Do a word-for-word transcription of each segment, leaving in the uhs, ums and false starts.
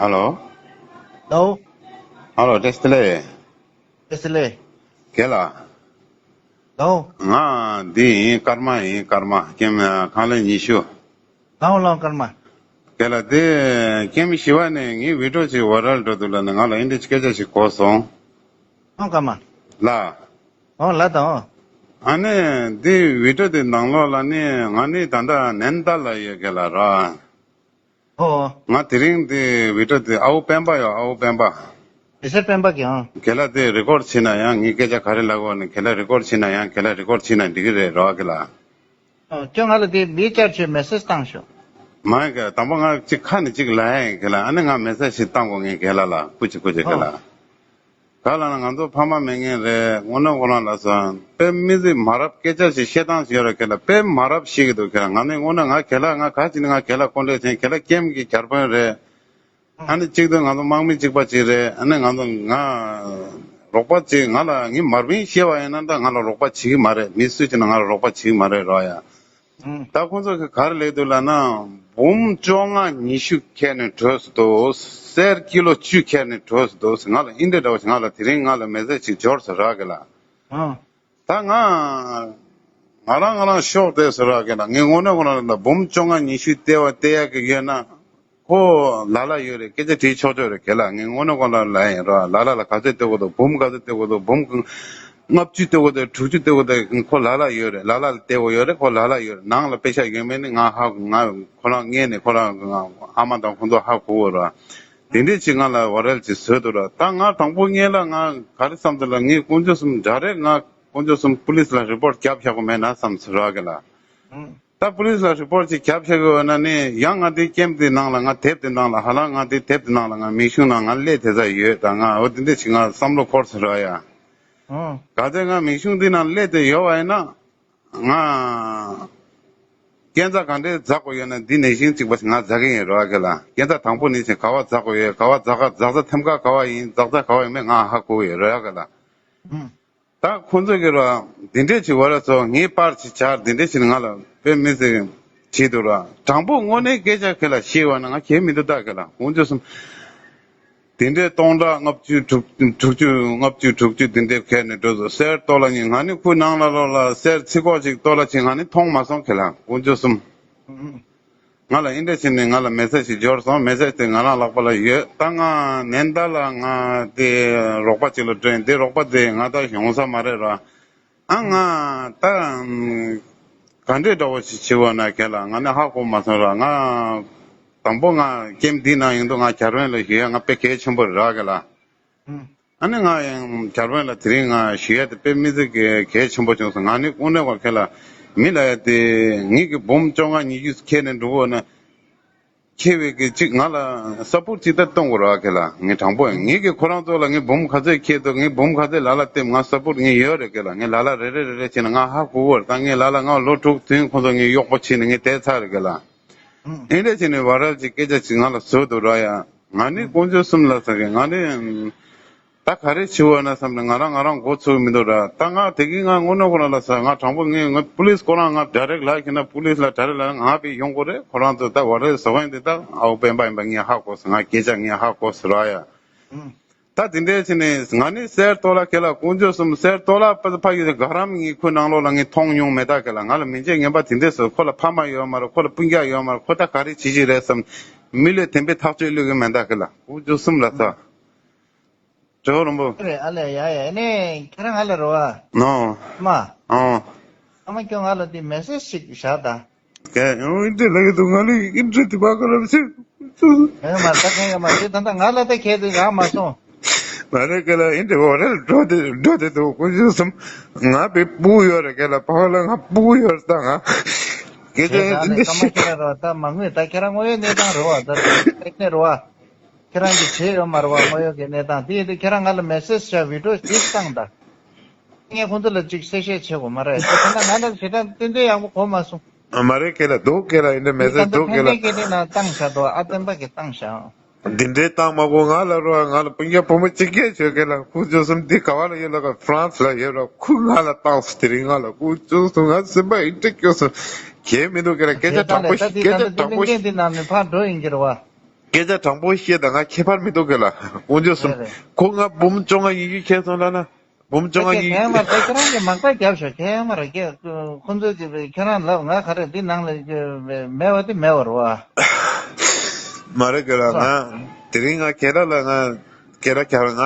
ཧ་ལོ། ལོ། ཧ་ལོ། བཀྲ་ཤིས་བདེ་ལེགས། བཀྲ་ཤིས་བདེ་ལེགས། རྒན་ལགས། ལོ། ང་འདི་ཡིན། ཀརྨ་ཡིན། ཀརྨ། ཀེམ་ཁང་ལས་ཉི་ཤུ། ལོ་ལོ། ཀརྨ། རྒན་ལགས། དེ་ཀེམ་བཞི་པ་ནས་ངའི་བི་ཌིའོ་ཅིག་ཝའི་རལ་འགྲོ་འདུག་ལབ་ནས་ང་ལ་ཨིན་དེ་སྐད་ཆ་ཞིག་གོ་སོང་། ལོ་ཀརྨ། ལགས། ཨོ་ལགས་དང་། ཨ་ནི་འདི་བི་ཌིའོ་དེ་ནང་ལོགས་ལ་ནི་ང་ནི་ད་ལྟ་ནན་ཏཱ་ལ་ཡོད། རྒན་ལགས་ར། ཨོ། ང་དེ་རིང་དེ་བི་ཌིའོ་དེ་ཨའུ་སྤེན་པ་ཡོད། ཨའུ་སྤེན་པ། མི་སེར་སྤེན་པ་གི། ཨང་། རྒན་ལགས་དེ་རི་ཀོཌ་བྱས་ན་ཡང་། ངས་སྐད་ཆ་ག་རེ་ལབ་དགོས་ནི་རྒན་ལགས་རི་ཀོཌ་བྱས་ན་ཡང་། རྒན་ལགས་རི་ཀོཌ་བྱས་ན་འགྲིག་གི་རེད་རོ་རྒན་ལགས། ཨོ། ཁྱོད་ང་ལ་དེ་མི་བཅར་ཆོས་མེ་སེཇ་བཏང་ཤོག་མ་ཡིན་ག་དང་པོ་ང་གཅིག་ཁ་ནས་གཅིག་ལབ་ཡིན་རྒན་ལགས། ཨ་ནི་ང་མེ་སེཇ་ཞིག་བཏང་དགོས། ངས་རྒན་ལགས་ལ་སྐུ་མཁྱེན། སྐུ་མཁྱེན་རྒན་ཨོ། ལགས། ག་ལ་ན་ང་ཚོ་ཕ་མ་མེད་མཁན་རེད། དངོས་གནས་ཁོ་རང་ལ་སོ་དཔེ་མི་སྲིད་མ་རབས་སྐད་ཆ་ཞིག་བཤད་སྟངས་ཤིག་ཡོད་རེད་རྒན་ལགས། དཔེ་མ་རབས་བཤད་ཀྱི་འདུག་རྒན་ལགས། ང་ནི་དངོས་གནས་ང་རྒན་ལགས་ང་ག་ཅི་ནི་ང་རྒན་ལགས་སྐུ་མཁྱེན་ཆེན། རྒན་ལགས་ཀེམ་གྱི་བརྒྱ་དཔོན་རེད། ཨ་ནི་གཅིག་ཏུ་ང་ཚོ་དམག་མི་གཅིག་པ་གཅིག་རེད། ཨ་ནི་ང་ཚོ་ང་རོགས་པ་གཅིག་ང་ལ་ངའི་མར་པིན་ཤེས་པ་ཡིན་ན་ད་ང་ལ་རོགས་པ་བྱེད་ཀྱི་མ་རེད། མི་སུ་གཅིག་ན་ང་ལ་རོགས་པ་བྱེད་ཀྱི་མ་རེད་རོ་ཡ། ཨང་། ད་ཁོང་ཚོ་གི་ག་རེ་ལས་འདུག་ལབ་ན། འབུམ་བཅོ་ལྔ་ཉི་ཤུ་ཁྱེར་ནས་བྲོས་སུ་འདུག་གསེར་ཀི་ལོ་བཅུ་ཁྱེར་ནས་བྲོས་སུ་འདུག་ང་ལ་ཨིན་དེ་འདྲ་བ་ཞིག་ང་ལ་དེ་རིང་ང་ལ་མེ་སེཇ་ཞིག་འབྱོར་སོང་ར་རྒན་ལགས། ཨང་། ད་ང་ང་རང་ང་རང་ཤོག་བལྟས་སོང་ར་རྒན་ལགས། ངས་དངོས་གནས་ཁོ་རང་ལ་འབུམ་བཅོ་ལྔ་ཉི་ཤུ་སྟེར་བ་སྟེར་ཡག་གི་ཡོད་ན། ཁོ་ལ་ལ་ཡོད་རེད། སྐད་ཆ་དྲིས་ཆོག་ཆོག་རེད་རྒན་ལགས། ངས་དངོས་གནས་ཁོ་ལ་ལ་ཡིན་ར། ལ་ལ་ལ་ག་ཚོད་སྟེར་དགོས་འདུག་འབུམ་ག་ཚོད་སྟེར་དགོས་འདུག་འབུམ་ལྔ་བཅུ་སྟེར་དགོས་འདུག་དྲུག་ཅུ་སྟེར་དགོས་འདུག་ཁོ་ལ་ལ་ཡོད་རེད། ལ་ལ་ལ་སྟེར་དགོས་ཡོད་རེད། ཁོ་ལ་ལ་ཡོད་རེད། ནང་ལ་པེ་ཤག་ཡོད་མེད་ནི་ང་ཧ་གོ་ང་ཁོ་རང་ངས་ནས་ཁོ་རང་ཨ་མ་དང་ཁོང་ཚོ་ཧ་གོ་གོ་ར། དེ་འདྲས་ཅིག་ང་ལ་ཝ་རལ་ཅིག་བཟོས་འདུག་ར། ད་ང་དང་པོ་ངས་ལ་ང་ག་རེ་བསམ་འདུག་ལ། ངས་དཀོན་མཆོག་གསུམ་ཌའི་རེག་ང་དཀོན་མཆོག་གསུམ་པུ་ལིས་ལ་རི་པོར་ཊི་རྒྱབ་བཞག་གི་མེད་ན་བསམ་ཟེར་ར་གི་ལ། ཨང་། ད་པུ་ལིས་ལ་རི་པོར་ཊི་ཅིག་རྒྱབ་བཞག་གི་ཡོད་ན་ནི་ཡང་ང་དེ་ཀེམ་དེ་ནང་ལ་ང་དེབ་དེ་ནང་ལ་ཧ་ལམ་ང་དེ་དེབ་དེ་ནང་ལ་ང་མིང་གཞུང་ནང་ང་སླེབས་བསྡད་ས་ཡོད། ད་ང་འོ་དེ་འདྲས་ཅིག་ང་བསམ་བློ་འཁོར་ཟེར་ར་ཡ། ཨང་། ག་ཚོད་ང་མིང་གཞུང་དེ་ནང་སླེབས་བསྡད་ཡོད་པ་ཡིན་ན། ང་སྐས་འཛེག་ག་འདྲས་འཛེག་དགོས་ཡོད་ན་འདི་ནང་བཞིན་གཅིག་པ་ཞིག་ང་འཛེག་གི་ཡིན་རོ་ཨ་ཁེ་ལ། སྐས་འཛེག་དང་པོ་ནང་བཞིན་ག་པར་འཛེག་དགོས་ཡོད། ག་པར་འཛེག་ག་འཛེག་ས་ཐེམ་ཀ་ག་པར་ཡིན། འཛེག་ས་ག་པར་ཡིན་མིན་ང་ཧ་གོ་གི་ཡོད་རོ་ཨ་ཁེ་ལ། ཨུམ། ད་ཁོང་ཚོ་གི་རོ་འདི་འདྲས་བྱེད་དགོས་ར་ཚོ་ངའི་པར་ཅིག་བྱ་འདི་འདྲས་བྱེད་ན་ང་ལ་དཔེ་མི་སྲིད་བྱེད་འདུག་ར། དྲང་པོ་དངོས་གནས་སྐད་ཆ་ཁེ་ལ་བཤད་པ་ན་ང་གལ་མི་འདུག་ད་ཁེ་ལ་དཀོན་མཆོག་གསུམ། དེ་འདྲའི་སྟོང་ཕྲག་ལྔ་བཅུ་དྲུག་དྲུག་ཅུ་ལྔ་བཅུ་དྲུག་ཅུ་དེ་འདྲའི་ཁྱེར་ནས་འགྲོ་སོང་། གསེར་སྟོང་ཕྲག་གཉིས། ང་ནི་ཁོའི་ནང་ལ་ལོག་ལ་གསེར་ཚིག་གོག་ཅིག་སྟོང་ཕྲག་གཅིག་ང་ནི་མཐོང་མ་སོང་ཁེ་ལ། དཀོན་མཆོག་གསུམ། ང་ལ་ཨིན་དྲ་བྱས་ནས་ང་ལ་མེ་སེ་ཇི་ཞིག་འབྱོར་སོང་། མེ་སེ་ཇི་དེ་ང་རང་ལག་པ་ལ་ཡོད། ད་ང་ནན་ཏཱ་ལ་ང་དེ་རོགས་པ་ཅིག་ལ་སྤྲད་ཡིན། དེ་རོགས་པ་དེ་ང་ད་ཡོང་ས་མ་རེད་ར། ཨ་ང་ད་ག་འདྲས་འདྲ་བོ་ཞིག་བྱེད་དགོས་ན་ཁེ་ལ་ང་ནི་ཧ་གོ་མ་སོང་ར། ང་དང་པོ་ང་ཀེམ་འདི་ནང་ཡོང་དུས་ང་ཇར་པན་ལ་ཞུ་ཡ་ང་དཔེ་གལ་ཆེན་པོ་རེད་ར་ཁེ་ལ། ཨ་ནི་ང་ཡང་ཇར་པན་ལ་དེ་རིང་ང་ཞུ་ཡ་དེ་དཔེ་མི་སྲིད་གལ་གལ་ཆེན་པོ་བྱུང་སོང་། ང་ནི་དངོས་གནས་ཁེ་ལ་མི་ལ་ཡ་དེ་ངེད་ཀྱི་འབུམ་བཅོ་ལྔ་ཉི་ཤུ་ཁྱེར་ནས་འགྲོ་དགོས་ན། ཁྱེར་བའི་གི་གཅིག་ང་ལ་སབ་པོར་ཊི་ཅིག་ད་གཏོང་དགོས་ར་ཁེ་ལ། ངས་དྲང་པོ་ཡང་ངེད་ཀྱི་ཁོ་རང་ཚོ་ལ་ངས་འབུམ་ག་ཚོད་ཁྱེར་འདུག་ངས་འབུམ་ག་ཚོད་ལ་ལ་བཏེབ། ང་སབ་པོར་ཊི་ངས་ཡོད་རེད་ཁེ་ལ། ངས་ལ་ལ་རེ་རེ་རེ་རེ་བྱས་ནས་ང་ཧ་གོ་གི་རེད། ད་ངས་ལ་ལ་ང་ལོ་དྲུག་བདུན་ཁོ་ཚོ་ངས་གཡོག་པོ་བྱས་ནས་ངས་དེ་ཚར་རེད་ཁེ་ལ། ཨིན་དྲ་བྱས་ནས་ཝ་རལ་གྱི་སྐད་ཆ་ཅིག་ང་ལ་བཟོས་འདུག་ར་ཡ། ང་ནི་དཀོན་མཆོག་གསུམ་ལ་ཟེར་གི། ང་ནི་ད་ག་རེ་བྱེད་འོས་ན་བསམ་ནས་ང་རང་ང་རང་མགོ་ཚོས་མི་འདུག་ར། ད་ང་དེ་གི་ང་དངོས་གནས་ཁོ་རང་ལ་ཟེར། ང་དྲང་པོ་ངས་ང་པུ་ལིས་ཁོ་རང་ང་ཌའི་རེག་ལབ་ཁྱེར་ན་པུ་ལིས་ལ་ཌའི་རེག་ལབ་ན་ང་ཕེ་ཡོང་དགོས་རེད། ཁོ་རང་ཚོ་ད་ཝ་རལ་བཟོ་མཁན་དེ་ད་ཨའུ་སྤེན་པ་ཡིན་པ་ངས་ཧ་གོ་སོང་། ང་སྐད་ཆ་ངས་ཧ་གོ་སོང་ར་ཡ། ད་དེ་འདྲའི་ཕྱིར་ནས་ང་ནི་གསེར་སྟོང་ལ་ཁེ་ལ་དཀོན་མཆོག་གསུམ། གསེར་སྟོང་ལ་ཕ་ཕ་ཡི་ག་རམ་ངའི་ཁོའི་ནང་ལོགས་ལ་ངས་མཐོང་མྱོང་མེད་ད་ཁེ་ལ། ང་ལ་མི་ཚེ་ངན་པ་དེ་འདྲས་སོ། ཁོ་ལ་ཕ་མ་ཡོད་མ་རེད། ཁོ་ད་སྤུན་ཀྱག་ཡོད་མ་རེད། ཁོ་ད་ག་རེ་བྱེད་ཀྱི་རེད་བསམ། མི་ལས་དེ་འདྲའི་ཐག་གཅོད་ལོས་ཀྱི་མེད་ད་ཁེ་ལ། དཀོན་མཆོག་གསུམ་ལ་ད། ཇོ་རོང་པོ། རེད་ཨ་ལས་ཡ་ཡ་ནས་ཁྱེད་རང་ང་ལ་རོ་ཨ། ནོ། མ། ཨོ། ཨ་མ་ཁྱོད་ང་ལ་དེ་མེ་སེ་ཇི་ཞིག་བཞག་ད། ཀྱེ་ཡང་ཨིན་དྲ་ལ་གི་འདུག་ང་ལ་ཨིན་དྲ་དེ་བ་ག་ལ་བྱེད། ཨེ་མ་ད་ཁ་ཡ་མ་དེ་ད་ད་ང་ལ་ད་ཁྱེད་དེ་རག་མ་སོང་། མ་རེད་ཁེ་ལ། ཨིན་དྲ་ཝ་རལ་འགྲོ་དེ་འགྲོ་དེ་འདུག་དཀོན་མཆོག་གསུམ། ང་ཕེ་སྤུ་གུ་ཡོད་རེད་ཁེ་ལ། ཕ་ལ་ང་སྤུ་གུ་ཡོད་རེད་ད་ང་། སྐད་ཆ་ཡིན་དེ་འདྲ་ཤེས། ད་མ་དངོས་ད་ཁྱེད་རང་དངོས་ཡོད་གནས་སྟངས་རེད་བ། ད་དེ་གནས་རེད་བ། ཁྱེད་རང་གིས་བྱས་ཡོད་མ་རེད་བ། དངོས་ཡོད་ཀྱི་གནས་སྟངས་དེ་ཡིན་དུས་ཁྱེད་རང་ང་ལ་མེ་སེ་ཇི་བྱ་བི་ཌི་ཡོ་ཅིག་བཏང་ད། ངས་ཁོང་ཚོ་ལ་ཅིག་གསལ་བཤད་བྱེད་དགོས་མ་རེད། དེ་ཁོ་ན་ང་ལ་ཞེ་དྲག་ཏན་ཏན་ཡག་པོ་གོ་མ་སོང་། མ་རེད་ཁེ་ལ། འདུག་ཁེ་ལ། ཨིན་དྲ་མེ་སེ་ཇི་འདུག་ཁེ་ལ། ཕན་ཁེ་ནི་ན་བཏང་བཞག་འདུག་ཨ་བསྟན་པ་གིས་བཏང་བཞག་འདི་འདྲའི་བཏང་མ་གོ་ང་ལ་རོ། ང་ལ་སྤུན་ཀྱག་བུ་མོ་གཅིག་སྐྱེས་བྱོས་ཁེ་ལ། དཀོན་མཆོག་གསུམ། འདི་ག་བ་ལ་ཡོད་ལ་ག་ཧྥ་རན་སི་ལ་ཡོད་ར། ཁོས་ང་ལ་བཏང་སོང་། དེ་རིང་ང་ལ་དཀོན་མཆོག་གསུམ་ང་སེམས་པ་ཨིན་དྲ་སྐྱོ་སོང་། གལ་མི་འདུག་ཁེ་ལ། སྐད་ཆ་དྲང་པོ་ཞིག་སྐད་ཆ་དྲང་པོ་ཞིག་འདི་ནང་ནས་ཕར་འགྲོ་ཡིན་གྱི་རེད་བ། སྐད་ཆ་དྲང་པོ་བཤད་དང་ང་ཁྱད་པར་མི་འདུག་གི་ལ། དཀོན་མཆོག་གསུམ། རེད་རེད། ཁོ་ང་འབུམ་བཅོ་ལྔ་ཉི་ཤུ་ཁྱེར་སོང་ལབ་ན། འབུམ་བཅོ་ལྔ་ཉི་ཤུ། ཁྱེད་མ་རེད། ཁྱེད་རང་གིས་མག་པ་རྒྱབ་ཤོག་ཁྱེད་མ་རེད། ཁྱེད་ཁོ་ཚོས་ཀྱི་ཁྱེད་རང་ལབ། ང་ག་རེ་འདི་ནང་ལ་མེད་པ་དེ་མེད་པ་རེད་བ། མ་རེད་གི་ལ། ང་དེ་རིང་ང་ཁྱེད་རང་ལ་ང་ཁྱེད་རང་གར་ང་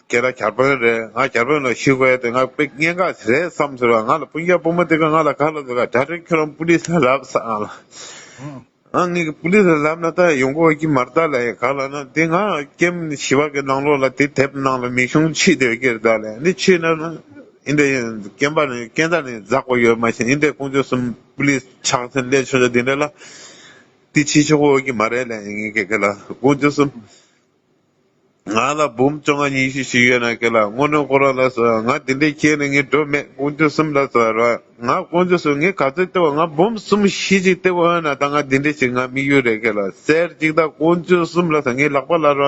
ཁྱེད་རང་གར་པན་རེད། ང་གར་པན་ལ་ཞུ་དགོས་དེ་ང་དཔེ་གནད་འགག་རེད་བསམ་ཟེར་བ། ང་ལ་སྤུན་ཀྱག་སྤུན་མ་དེ་ག་ང་ལ་ག་ལ་ཟེར་ག་གྲ་སྒྲིག་ཁྱོད་རང་པུ་ལིས་ལ་ལབ་ས་ང་ལ། ཨང་། ངས་པུ་ལིས་ལ་ལབ་ན་ད་ཡོང་གི་ཡོད་ཀྱི་མ་རེད་ད་ལབ། ག་ལབ་ན་དེ་ང་ཀེམ་བཞི་པ་གི་ནང་ལོགས་ལ་དེ་དེབ་ནང་ལ་མིང་གཞུང་ཕྱིས་བསྡད་ཀྱི་རེད་ད་ལབ། འདི་ཕྱིས་ན་ན་འདི་འདྲ་ཡིན། རྐྱེན་པ་ནི་རྐྱེན་རྩ་ནས་འཛག་དགོས་ཡོད་མ་གཞི། འདི་འདྲ་དཀོན་མཆོག་གསུམ་པུ་ལིས་ཕྱག་འཚལ་སླེབས་ཆོག་ཆོག་འདི་འདྲ་ལ་དེ་ཕྱིས་ཆོག་གི་ཡོད་ཀྱི་མ་རེད་ལབ། ངས་ཀྱི་ག་ལ་དཀོན་མཆོག་གསུམ། ང་ལ་འབུམ་བཅོ་ལྔ་ཉི་ཤུ་ཞིག་ཡོད་ན་ཁྱེད་ལ་དངོས་གནས་ཁོ་རང་ལ་སོ་ང་འདི་འདྲའི་ཁྱེད་ནས་ངས་འགྲོ་མེད། དཀོན་མཆོག་གསུམ་ལ་སོ་ར། ང་དཀོན་མཆོག་གསུམ་ངས་ག་ཚོད་བལྟས་པ་ང་འབུམ་གསུམ་བཞི་ཅིག་བལྟས་པ་ཡོད་ན་ད་ང་འདི་འདྲའི་ཞིག་ང་དམིགས་ཡུལ་རེད་ཁྱེད་ལ། གསེར་གཅིག་དང་དཀོན་མཆོག་གསུམ་ལ་སོ་ངའི་ལག་པ་ལ་ར།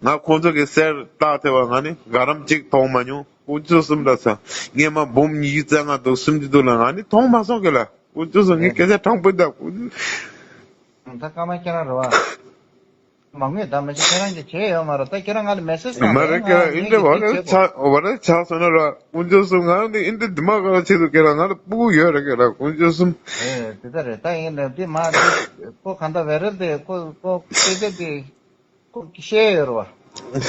ང་ཁོང་ཚོ་གི་གསེར་བཏགས་ཐེ་བ་ང་ནི་ག་རམ་གཅིག་མཐོང་མ་མྱོང་། དཀོན་མཆོག་གསུམ་ལ་སོ་ངས་མ་འབུམ་ཉི་ཤུ་རྩ་ལྔ་འདུག་སུམ་ཅུ་འདུག་ལ་ང་ནི་མཐོང་མ་སོང་ཁྱེད་ལ། དཀོན་མཆོག་གསུམ་ངས་སྐད་ཆ་དྲང་པོ་ད་དཀོན་མཆོག་ད་སྐར་མ་ཁྱེད་རང་རེད་བ། མ་དངོས་ད་མ་གཞི་ཁྱེད་རང་གིས་བྱས་ཡོད་མ་རེད། ད་ཁྱེད་རང་ང་ལ་མེ་སེ་ཇི་བཏང་མ་རེད། ཁྱེད་རང་ཨིན་དྲ་ཝ་རེ་ཆགས་ཝ་རེ་ཆགས་སོང་ན་ར། དཀོན་མཆོག་གསུམ་ང་ནི་ཨིན་དྲ་འདི་མ་ག་ར་ཆེད་དུ་ཁྱེད་རང་ང་ལ་སྤུ་གུ་ཡོད་རེད་ཁྱེད་རང་དཀོན་མཆོག་གསུམ། ཨེ་དེ་ལྟ་རེད། ད་ཡིན་ནའི་འདི་མ་འདི་ཁོ་ག་འདྲ་བེ་རེལ་དེ་ཁོ་ཁོ་སྐད་ཆ་དེ་ཁོ་བཤད་ཡོད་རེད་བ།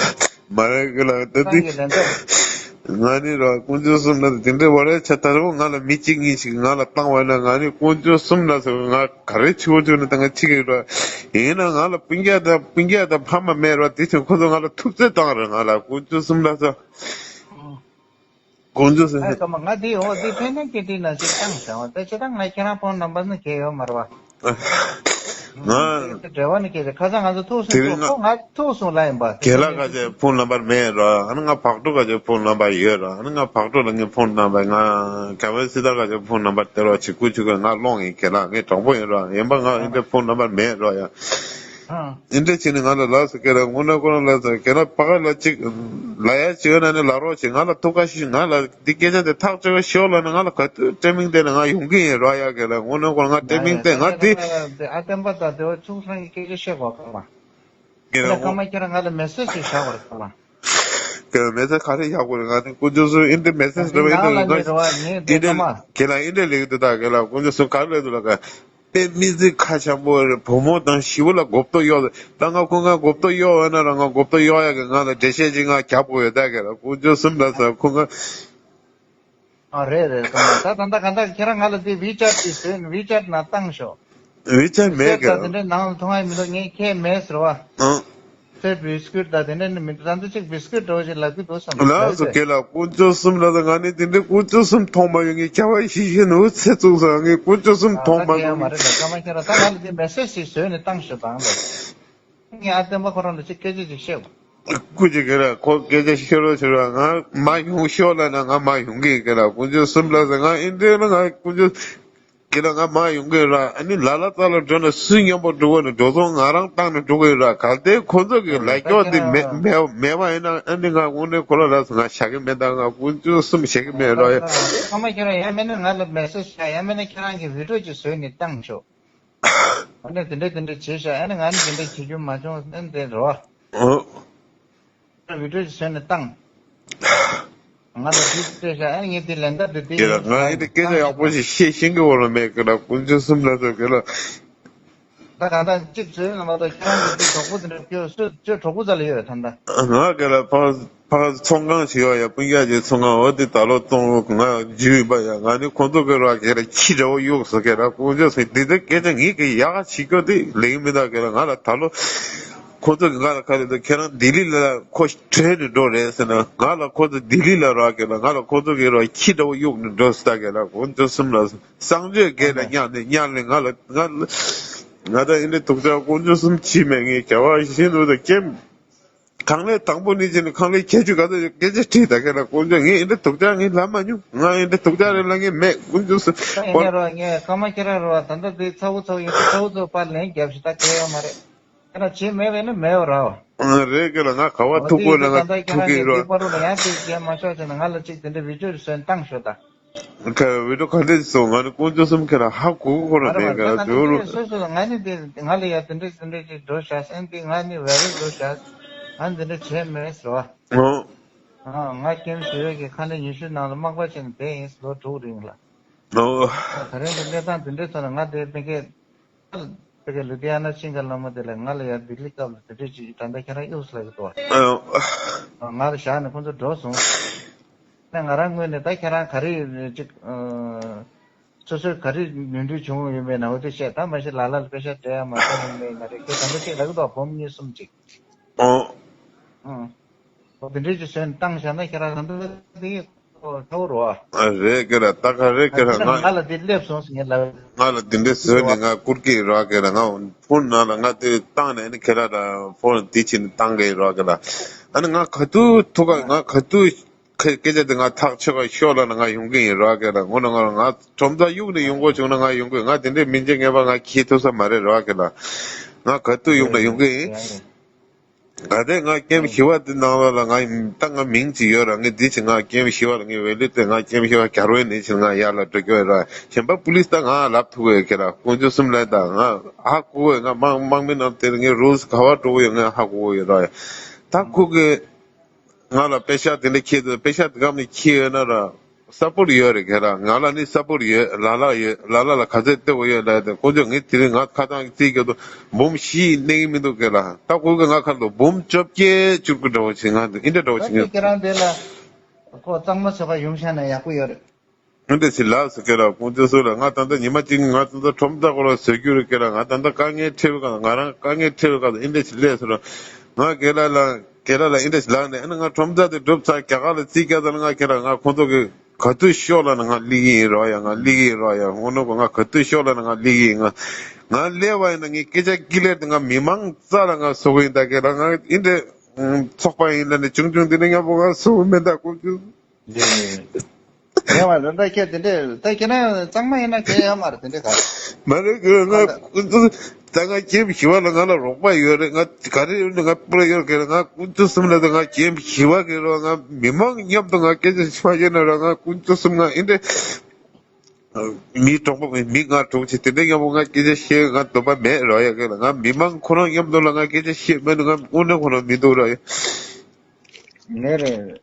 མ་རེད་ཁྱེད་ལ་ད་ཁྱེད་རང་འདི་གིས་ལན་འདེབས། ང་ནི་ར་དཀོན་མཆོག་གསུམ་ལ་དེ་འདྲའི་ཝ་རེ་ཆ་ད་རུང་ང་ལ་མི་གཅིག་གཉིས་ཤིག་ང་ལ་བཏང་བ་ན་ང་ནི་དཀོན་མཆོག་གསུམ་ལ་ཟེར་ང་ག་རེ་བྱེད་དགོས་བྱུང་ན་ད་ང་འཆི་གི་རེད། ཡིན་ན་ང་ལ་སྤུན་ཀྱག་དང་སྤུན་ཀྱག་དང་ཕ་མ་མེད་རེད་བ། དེ་ཚོས་ཁོ་ཚོ་ང་ལ་ཐུབ་ཚོད་བཏང་རེད། ང་ལ་དཀོན་མཆོག་གསུམ་ལ་ཟེར། དཀོན་མཆོག་གསུམ་ཨ་ཟེར། ཀ་མ་ང་འདི་འོ་འདི་ཕན་ནན་གྱི་འདི་ན་ཅིག་བཏང་བྱ་བ་ད་ཅི་ད་ང་ཁྱེད་རང་ཕོན་ནམ་བར་ནི་གལ་ཡོད་མ་རེད་བ། ང་འབྲེལ་བ་ནི་སྐད་ཆ་ཁ་སང་ང་ཚོ་ཐུག་སོང་དེ་རིང་ཐུག་ཁོ་ང་ཐུག་སོང་ལ་ཡིན་པ། རྒན་ལགས་ཁ་ཆེ་ཕོན་ནམ་བར་མེད་ར། ཨ་ནི་ང་བག་གྲོ་ཁ་ཆེ་ཕོན་ནམ་བར་ཡོད་ར། ཨ་ནི་ང་བག་གྲོ་ལ་ངའི་ཕོན་ནམ་བར། ང་ག་བའི་སི་ཏར་ཁ་ཆེ་ཕོན་ནམ་བར་དེ་ར་བྱེད་ཁུལ་བྱེད་ཁུལ་ང་སློང་ཡིན། རྒན་ལགས་ངས་དྲང་པོ་ཡིན་ར། ཡིན་པ་ང་ཨིན་དེ་ཕོན་ནམ་བར་མེད་ར་ཡ། ཨིན་དེ་བྱས་ནས་ང་ལ་ལགས་སུ་སྐད་ར་དངོས་གནས་ཁོ་རང་ལགས་སུ་རྒན་ལགས་ཕ་ག་ལ་གཅིག་ལ་ཡ་བྱེད་ན་ནི་ལ་རོགས་བྱེད། ང་ལ་ཐུགས་ཁ་ཤིག་ང་ལ་འདི་སྐད་ཆ་དེ་ཐག་ཆོད་ཤོག་ལ་ནི་ང་ལ་ག་དུས་ཊེ་མིང་དེ་ནི་ང་ཡོང་གི་ཡིན་ར་ཡ། རྒན་ལགས་དངོས་གནས་ཁོ་རང་ང་ཊེ་མིང་དེ་ང་འདི། ཨ་བསྟན་པ་དང་དེ་བ་ཚུགས་སང་གི་སྐད་ཆ་བཤད་དགོས་ཀ་མ། ཁྱེད་རང་ཁ་མ་ཁྱེད་རང་ང་ལ་མེ་སེ་ཇི་ཞིག་བཞག་པར་ཁ་མ། ཁྱེད་རང་མེ་སེ་ཇི་ག་རེ་བཞག་དགོས་རེད། ང་ནི་དཀོན་མཆོག་གསུམ་ཨིན་དེ་མེ་སེ་ཇི་འདྲ་བ་ཨིན་དེ་ནང་ལ་ནི་རེད་བ་ངས་ཨིན་དེ་ཁ་མ། ཁྱེད་ལ་ཨིན་དེ་ལེགས་འདུག་ད་ཁྱེད་ལ་དཀོན་མཆོག་གསུམ་ག་རེ་ལེགས་འདུག་ལ་ཁ། དཔེ་མི་སྲིད་ཁ་འཆམ་པོ་རེད། བུ་མོ་དང་ཞི་བོ་ལ་མགོ་ཏོ་གཡོག་ད་ང་ཁོ་ང་མགོ་ཏོ་གཡོག་ཡོད་ན་ར་ང་མགོ་ཏོ་གཡོག་ཡག་གི་ང་ལ་འགྲེལ་བཤད་ཅིག་ང་རྒྱབ་དགོས་ཡོད་ད་ཁྱེད་ལ་དཀོན་མཆོག་གསུམ་ལ་ས་ཁོ་ང་། ཨ་རེད་རེད། ད་ད་ད་ད་ག་ད་ཁྱེད་རང་ང་ལ་དེ་ཝི་ཅེཊ་དེ་བཟོས་ནས་ཝི་ཅེཊ་ནང་བཏང་ཤོག་ཝི་ཅེཊ་མེད་ཀྱི། ད་དེ་འདྲའི་ནང་ལ་མཐོང་ཡ་མི་འདུག་ངས་ཁྱེད་མེད་ཟེར་བ། ཨང་། ཚེ་བིས་ཀུད་ད་དེ་འདྲ་ནི་མི་འདུག་ད་འདི་ཅིག་བིས་ཀུད་འདྲ་བོ་ཞིག་ལབ་ཀྱི་འདུག་བསམ་གྱི་ལགས་སོ། རྒན་ལགས་དཀོན་མཆོག་གསུམ་ལ་ད་ང་ནི་དེ་འདྲའི་དཀོན་མཆོག་གསུམ་མཐོང་མ་ཡོང་ངས་ཁྱ་བ་ཤི་ཤི་ནུ་ཚེ་བཙུགས་སོང་། ངས་དཀོན་མཆོག་གསུམ་མཐོང་མ་ཡོང་ངས། མ་རེད་ད་ཀ་མ་ཁྱེད་རང་ད་ང་ལ་དེ་མེ་སེ་ཇི་ཞིག་བཟོས་ནས་བཏང་ཤོག་དང་ལ། ངས་ཨ་བསྟན་པ་ཁོ་རང་ལ་ཅིག་སྐད་ཆ་ཅིག་བཤད། སྐུ་མཁྱེན་རྒན་ལགས་ཁོ་སྐད་ཆ་ཤོད་རོགས་བྱེད་རོགས། ང་མ་ཡོང་ཤོག་ལབ་ན་ང་མ་ཡོང་གི་ཡིན། རྒན་ལགས་དཀོན་མཆོག་གསུམ་ལ་ཟེར་ང་ཨིན་དྲན་ལ་ང་དཀོན་མཆོག་རྒན་ལགས་ང་མ་ཡོང་གི་ཡིན་ར། ཨ་ནི་ལ་ལ་རྩ་ལ་འགྲོ་ན་སུ་མཉམ་པོ་འགྲོ་དགོས་ནི་འགྲོ་སོང་ང་རང་བཏང་ནས་འགྲོ་གི་ཡིན་ར། གལ་ཏེ་ཁོ་ཚོ་གི་ལ་སྐྱོ་དེ་མེད་མེད་མེད་པ་ཡིན་ན་ཨ་ནི་ང་དངོས་གནས་ཁོ་ལ་ལ་ང་བཞག་གི་མེད། ད་ང་དཀོན་མཆོག་གསུམ་བཞག་གི་མེད་ར་ཡ། ཨ་མ་ཁྱེད་རང་ཡ་མེད་ན་ང་ལ་མེ་སེ་ཇི་བྱ་ཡ་མེད་ན་ཁྱེད་རང་གི་བི་ཌིའོ་ཅིག་བཟོས་ནས་བཏང་ཤོག་ཨ་ནི་དེ་འདྲ་དེ་འདྲ་བྱས་ཤག་ཨ་ནི་ང་ནི་དེ་འདྲ་བྱེད་རྒྱུ་མ་བྱུང་ཨ་ནི་དེ་རེད་བ། ཨོ། བི་ཌིའོ་ཅིག་བཟོས་ནས་བཏང་། ང་ལ་དེ་སྤྲད་ཤག་ཨ་ནི་ངས་དེ་ལན་བརྡ་དེ་དེ་ཡིན་ང་ཨེ་དེ་སྐད་ཆ་ཡག་པོ་ཞིག་བཤད་ཤེས་ཀྱི་འོ་ལ་མེད་ཀི་ལ་དཀོན་མཆོག་གསུམ་ལ་ཟེར་ཀི་ལ། ད་གང་ལྟར་གཅིག་བཟོས་ན་མ་གཏོགས་ཁྱེད་རང་གི་དེ་གྲོགས་པོ་དེ་འདྲ་ཁྱོད་སུ་ཁྱོད་གྲོགས་པོ་རྩ་ལ་ཡོད་ད་ལྟ། ང་ཀི་ལ་ཕ། ཕར་ཚོང་ཁང་ཞིག་ཡོད་ཡ། སྤུན་ཀྱག་ཅིག་ཚོང་ཁང་འོ་དེ་ད་ལོ་གཏོང་ང་རྒྱུས་ཡིན་པ་ཡ། ང་ནི་ཁོང་ཚོ་གི་ར་ག་ར་ཁྱི་འདྲ་བོ་གཡུགས་སོ་ག་ར་དཀོན་མཆོག་ཟེར་འདི་འདྲ་སྐད་ཆ་ངས་གི་ཡག་ག་བྱེད་སྐྱོ་དེ་ལེགས་མི་འདུག་ག་ར་ང་ལ་ད་ལོ་ཁོང་ཚོ་གི་ང་ལ་ག་རེ་འདུག་ཁྱེད་རང་ལྡི་ལི་ལ་ཁོ་བྲོས་ནས་འགྲོ་རེད་ཟེར་ན་ང་ལ་ཁོ་ཚོ་ལྡི་ལི་ལ་ར་ག་ར་ང་ལ་ཁོ་ཚོ་གི་ར་ཁྱི་འདྲ་བོ་གཡུགས་ནས་འགྲོ་ཟེར་ད་ག་ར་དཀོན་མཆོག་གསུམ་ལ་གསང་སྤྱོད་སྐད་ལ་བསྙགས་ནས་བསྙགས་ནས་ང་ལ་ང་ང་ད་ཨེ་འདྲ་སྡུག་ཅག་དཀོན་མཆོག་གསུམ་ཕྱིས་མེད་ངས་བྱ་བ་ཤེས་འདུག་ད་ཀེམ། ཁང་ལས་དང་པོ་ནས་བྱས་ནས་ཁང་ལས་ཁྱད་ཆོས་ག་ཚོད་ཡོད་སྐད་ཆ་དྲིས་ད་ག་ར་དཀོན་མཆོག་ངས་ཨེ་འདྲ་སྡུག་ཅག་ངས་ལབ་མ་མྱོང་། ང་ཨེ་འདྲ་སྡུག་ཅག་རེད་ལབ་ངས་མེད་དཀོན་མཆོག་གསུམ། ཁྱེད་རང་རོ་ངས་ཁ་མ་ཁྱེད་རང་རོ་ད་ལྟ་དེ་ཚ་བོ་ཚ་བོ་ཡོད་ཚ་བོ་ཚོ་པར་ལན་རྒྱབ་ཤི་ད་གལ་ཡོད་མ་རེད། ཁྱེད་རང་བྱེད་མེད་པས་ན་མེད་པ་ར་བ། རེད་གི་ལ་ང་ག་བ་ཐུག་དགོས་ལ་ང་ཐུག་གི་རོ། པ་རུ་ལ་ཡང་དེ་རྒྱབ་མ་ཤོག་ཟེར་ན་ང་ལ་ཅིག་དེ་འདྲ་བི་ཌིའོ་རེ་སོན་བཏང་ཤོག་ད། ཁ་བི་ཌིའོ་ག་འདྲས་སོང་། ང་ནི་དཀོན་མཆོག་གསུམ་ཁྱེད་རང་ཧ་གོ་གི་ཁོ་རང་མེད་ག་ར་ཇོ་རུ། སོ་སོ་ལ་ང་ནི་དེ་ང་ལ་ཡ་དེ་འདྲས་དེ་འདྲས་ཅིག་འགྲོ་ཤག་ཨན་དེ་ང་ནི་བེ་རི་འགྲོ་ཤག་ང་འདི་འདྲས་བྱས་མེད་ཟེར་བ། ཨོ། ང་ཀེམ་ཞི་བའི་གི་ཁ་ལས་ཉི་ཤུ་ནང་ལ་མག་པ་བྱས་ནས་བསྡད་ཡིན་ལོ་དྲུག་རིང་ལ། ཨོ། ད་རིང་གི་གནས་སྟངས་དེ་འདྲས་སོང་ན་ང་དེ་མི་སྐད། དེ་ག་ལུ་དི་ཡ་ན་ཤིང་ག་བླ་མ་དེ་ལ་ང་ལ་ཡར་ལྡི་ལི་སྐབས་ལ་དེ་འདྲས་ཅིག་ད་ལྟ་ཁྱེད་རང་གཡུགས་ལ་གི་དོ། ང་ལ་བཞག་ནས་ཁོང་ཚོ་འགྲོ་སོང་། ནས་ང་རང་ངོས་ནས་ད་ཁྱེད་རང་ག་རེ་ཅིག་སོ་སོས་ག་རེ་ནོར་འཁྲུལ་བྱུང་ཡོད་མེད་ན་འོ་དེ་བཤད། ད་མ་གཞི་ལ་ལ་ལ་པེ་ཤ་སྤྲད་ཡ་མ་གཏོགས་ཡོད་མེད་ན་རེ་ཁྱེད་ད་ལྟ་ཅིག་ལ་གི་དོ་སྦོམ་གཉིས་གསུམ་ཅིག་ཨོ། ཨོ། འོ་དེ་འདྲས་ཅིག་བཟོས་ནས་བཏང་བཞག་ན་ཁྱེད་རང་ད་ལྟ་དེ་ཁོ་ཁྲོ་བོ་རོ། ཨ་རེད་ཀྱེ་ར། ད་ག་རེད་ཀྱེ་ར། ང་ང་ལ་དེ་སླེབས་སོང་ཟེར་ངས་ལབ། ང་ལ་དེ་འདྲས་བཟོས་ནས་ང་བསྐུར་གྱི་རོགས་ཀྱེ་ར། ང་ཕོན་ནང་ལ་ང་དེ་བཏང་ནས་ཨ་ནི་ཁྱེད་ར་ལ་ཕོན་དེ་ཕྱིན་བཏང་གི་རོགས་ཀྱེ་ར། ཨ་ནི་ང་ག་དུས་ཐུག་ག་ང་ག་དུས་སྐད་ཆ་དེ་ང་ཐག་ཆོད་ག་ཤོག་ལ་ན་ང་ཡོང་གི་ཡིན་རོགས་ཀྱེ་ར། ངོ་ན་ང་ང་ཁྲོམ་ས་གཡུག་ནས་ཡོང་དགོས་བྱུང་ན་ང་ཡོང་གི་ཡིན། ང་དེ་འདྲས་མི་འཇིགས་ངེས་པ་ང་འཁྱེར་ཐུབ་ས་མ་རེད་རོགས་ཀྱེ་ར། ང་ག་དུས་ཡོང་ན་ཡོང་གི་ཡིན། ད་ལྟའི་ང་ཀེམ་ཞི་བ་འདི་ནང་ལ་ལ་ང་ད་ང་མིང་ཅིག་ཡོད་ར། ངས་འདི་ཅིག་ང་ཀེམ་ཞི་བ་ལ་ངས་ཝེ་ལི་དེ་ང་ཀེམ་ཞི་བ་གྱར་བའི་ནི་ཕྱིར་ང་ཡར་ལ་འགྲོ་རྒྱུ་ཡོད་ར། གཞན་པ་པུ་ལིས་ད་ང་ལབ་ཐུབ་ཡོད་ཀྱེ་ར། དཀོན་མཆོག་གསུམ་ལ་ད་ང་ཧ་གོ་གི་ཡོད། ང་དམག་དམག་མི་རྣམས་དེར་ངས་རུལ་སི་ག་བ་འགྲོ་གི་ཡོད་ང་ཧ་གོ་གི་ཡོད་ར། ད་ཁོ་གི་ང་ལ་པེ་ཤ་དེ་འདྲ་ཁྱེར་དུས་པེ་ཤ་དེ་གམ་ནས་ཁྱེར་ཡོད་ན་ར། ས་པོར་ཡོད་རེད་ཀྱེ་ར། ང་ལ་ནི་ས་པོར་ཡོད། ལ་ལ་ཡོད། ལ་ལ་ལ་ག་ཚོད་སྟེར་དགོས་ཡོད་ལབ་དེ་དཀོན་མཆོག་ངས་དེ་རིང་ང་ཁ་ཐང་རྩིས་རྒྱག་དུས་འབུམ་བཞི་གནས་ཀྱི་མི་འདུག་ཀྱེ་ར། ད་ཁོ་གི་ང་ཁ་ལ་འབུམ་བཅོ་བརྒྱད་བཅུག་གི་འདྲ་བོ་ཞིག་ང་འདི་འདྲ་འདྲ་བོ་ཞིག་ད་ངས་ཁྱེད་རང་དེ་ལ་ཁོ་གཙང་མ་བཟོ་ག་ཡོང་ཤ་ན་ཡག་པོ་ཡོད་རེད། འདི་འདྲ་ཞིག་ལབ་སོང་ཀྱེ་ར། དཀོན་མཆོག་གསུམ་ལ་ང་ད་ལྟ་ཉི་མ་གཅིག་ང་ད་ལྟ་ཁྲོམ་ས་སྐོར་ལ་བཟོ་རྒྱུ་རེད་ཀྱེ་ར། ང་ད་ལྟ་དཀའ་ངལ་འཕྲད་པའི་སྐབས་ང་རང་དཀའ་ངལ་འཕྲད་པའི་སྐབས་འདི་འདྲ་ཞིག་སླེབས་སོང་ར། ང་ཀྱེ་ར་ལ་ཀྱེ་ར་ལ་འདི་འདྲ་ཞིག་ལབ་ནས་ཨ་ནི་ང་ཁྲོམ་ས་དེ་སྒྲུབ་ཚར་རྒྱ་གར་ལ་རྩིས་རྒྱག་ཚར་ན་ང་ཀྱེ་ར་ང་ཁོང་ཚོ་གི་ག་དུས་ཤོག་ལབ་ན་ང་སླེབས་ཀྱི་ཡིན་རོགས་ཡ། ང་སླེབས་ཀྱི་ཡིན་རོགས་ཡ། འོ་ནོ་གོ་ང་ག་དུས་ཤོག་ལབ་ན་ང་སླེབས་ཀྱི་ཡིན། ང་ང་སླེབས་པ་ཡིན་ན་ངའི་སྐད་ཆ་དཀྱིལ་ལས་དེ་ང་མི་མང་རྩ་ལ་ང་བཟོ་གི་ཡིན། ད་ཀྱེ་ར་ང་འདི་འདྲ་ཚོགས་པ་ཡིན་ལབ་ནས་ཆུང་ཆུང་འདི་འདྲ་མཉམ་པོ་ང་བཟོ་གི་མེད། ད་དཀོན་མཆོག་རེད་རེད། ངས་བ་ལ་ད་ཁྱེད་དེ་འདྲས་ད་ཁྱེད་རང་གཙང་མ་ཡིན་ན་ཁྱེད་ཡོད་མ་རེད། དེ་འདྲས་ག་མ་རེད་ཀྱེ་ར། ང་དཀོན་མཆོག་ད་ང་ཀེམ་ཞི་བ་ལ་ང་ལ་རོགས་པ་ཡོད་རེད། ང་ག་རེ་ཡོད་ན་ང་པུ་ར་ཡོད་ཀྱེ་ར། ང་དཀོན་མཆོག་གསུམ་ལ་ད་ང་ཀེམ་ཞི་བ་ཀྱེ་ར། ང་མི་མང་མཉམ་དུ་ང་སྐད་ཆ་ཞིག་མ་བཤད་ན་ར། ང་དཀོན་མཆོག་གསུམ་ང་ཨེ་འདྲས་མི་གྲོགས་པོ་མི་ང་གྲོགས་ཆེ་དེ་འདྲས་མཉམ་པོ་ང་སྐད་ཆ་བཤད་ང་འདོད་པ་མེད་རོགས་ཡ་ཀྱེ་ར། ང་མི་མང་ཁོ་རང་མཉམ་དུ་ལ་ང་སྐད་ཆ་བཤད་མེད་ན་ང་དངོས་གནས་ཁོ་རང་མི་འདུག་རོགས་ཡ། ངས་རེད།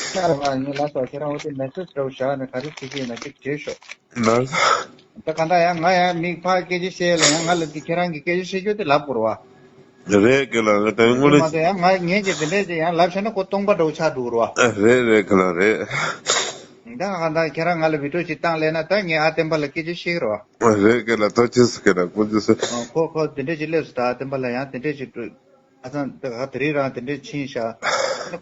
ཤར་བ་ངས་ལ་སོགས་ཁྱེད་རང་འོ་དེ་མེ་སེ་ཇི་འདྲ་བོ་བཞག་ནས་ག་རེ་བྱེད་ཀྱི་ཡིན་ན་ཅིག་བྲིས་ཤོག་ན། ད་ག་འདྲ་ཡང་ང་ཡང་མིག་ཕར་སྐད་ཆ་བཤད་ལ་ཡང་ང་ལ་འདི་ཁྱེད་རང་གི་སྐད་ཆ་བཤད་རྒྱུ་དེ་ལབ་དགོས་རེད་བ། རེད་ཀྱེ་ལ་ད་དངོས་གནས་མ་གཏོགས་ཡང་ང་ངས་ཀྱི་དེ་འདྲས་ཀྱི་ཡང་ལབ་བྱས་ན་ཁོ་སྟོང་པ་འདྲ་བོ་ཆགས་འགྲོ་གི་རེད་བ། རེད་རེད་ཀྱེ་ལ་རེད། ད་ག་འདྲ་ཁྱེད་རང་ང་ལ་བི་ཌིའོ་ཅིག་བཏང་ལས་ན་ད་ངས་ཨ་བསྟན་པ་ལ་སྐད་ཆ་བཤད་ཀྱི་རེད་བ། རེད་ཀྱེ་ལ་ཐུགས་རྗེ་ཆེ་ཀྱེ་ལ་དཀོན་མཆོག་གསུམ། ཁོ་ཁོ་དེ་འདྲས་ཀྱི་སླེབས་སོང་ད་ཨ་བསྟན་པ་ལ་ཡང་དེ་འདྲས་ཀྱི་སྤྲོད། ཁ་སང་དེ་ག་དེ་རིང་རང་དེ་འདྲས་ཕྱིན་ཤག་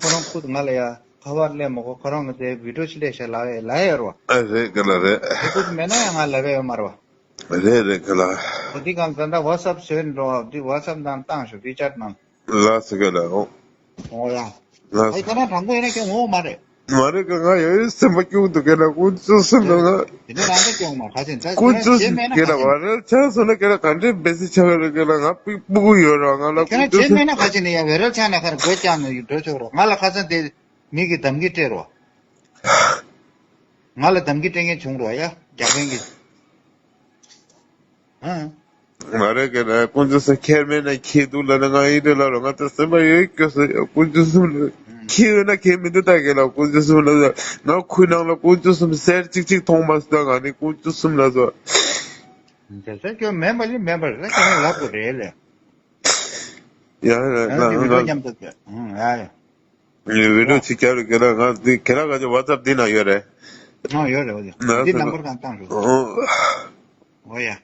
ཁོ་རང་ཁུ་ང་ལ་ཡ་ཁ་པར་སླེབས་མ་གོ་ཁོ་རང་གི་དེ་བི་ཌིའོ་ཅིག་སླེབས་ཤག་ལབ་ཡ་ལབ་ཡ་རོ། ཨ་རེད་ཀྱེ་ལ་རེད། དེ་ཁུ་མེད་ན་ཡང་ང་ལབ་ཡ་ཡོད་མ་རེད་བ། རེད་རེད་ཀྱེ་ལ། འོ་དེ་གང་ད་ད་ཝ་ཊི་སབ་བཟོས་འགྲོ་དེ་ཝ་ཊི་སབ་ནང་བཏང་ཤོག་ཝི་ཅེཊ་ནང་། ལགས་སོ་ཀྱེ་ལ། འོ། འོ་ཡ། ལགས་ཨ་ཁྱེད་རང་དྲང་པོ་ཡིན་ན་ཁྱོད་ངོ་བོ་མ་རེད། མ་རེད་ཀྱེ་ང་ཡ་ཡི་སེམས་པ་སྐྱོ་འདུག་ཀྱེ་ལ་དཀོན་མཆོག་གསུམ་ལ་ང་། དེ་ནས་རང་ད་སྐྱོ་མ་ག་ཚོད་ད་དཀོན་མཆོག་གསུམ་ཀྱེ་ལ་བ་རེལ་ཆགས་སོང་ན་ཀྱེ་ལ་ག་འདྲའི་འབད་སྲིད་ཆགས་ཀྱི་རེད་ཀྱེ་ལ། ང་སྤུ་སྤུ་གུ་ཡོད་ར་ང་ལ་ཁྱེད་རང་དཀོན་མཆོག་བྱེད་མེད་ན་ག་ཚོད་ནས་ཡ་བེ་རེལ་ཆགས་ན་ཁར་སྒོ་བཅག་ནས་འགྲོ་ཆོག་རོགས། ང་ལ་ཁ་སང་དེ་མི་གིས་དམ་གྱིས་སྤྲད་རོགས། ང་ལ་དམ་གྱིས་སྤྲད་མཁན་བྱུང་རོགས་ཡ་རྒྱག་མཁན་གྱིས། ཨ། མ་རེད་ཀྱེ་ལ་དཀོན་མཆོག་གསུམ་ཁྱེར་མེད་ན་ཁྱེར་འདུག་ལབ་ན་ང་ཡིན་དེ་ལ་རོ་ང་ད་སེམས་པ་ཡོད་སྐྱོ་སོང་ཡ། དཀོན་མཆོག་གསུམ་ལ་ཁྱེར་ཡོད་ན་ཁྱེར་མི་འདུག་ད་ཀྱེ་ལ་དཀོན་མཆོག་གསུམ་ལ་ང་ཁུལ་ནང་ལ་དཀོན་མཆོག་གསུམ་གསེར་གཅིག་གཅིག་མཐོང་མ་སོང་ད་ང་ནི་དཀོན་མཆོག་གསུམ་ལ་སོ། དེ་ཚོ་སྐྱོ་མེད་པ་ལས་མེད་པ་རེད་ཁྱེད་རང་ལབ་དགོས་རེད་ལས། ཡ་ཡ་ཡ་ཡ་ཡ་མཉམ་དུ་ཡ་ཡ། ཡ་ཡ། ཡ་བི་ཌིའོ་ཅིག་རྒྱབ་རེད་ཀྱེ་ལ། ང་འདི་ཁྱེད་རང་ག་ཅིག་ཝ་ཊི་སབ་འདི་ན་ཡོད་རེད། ཨ་ཡོད་རེད་འོ་ཡ། འདི་ནམ་བར་གང་བཏང་རོགས། ཨོ། འོ་ཡ།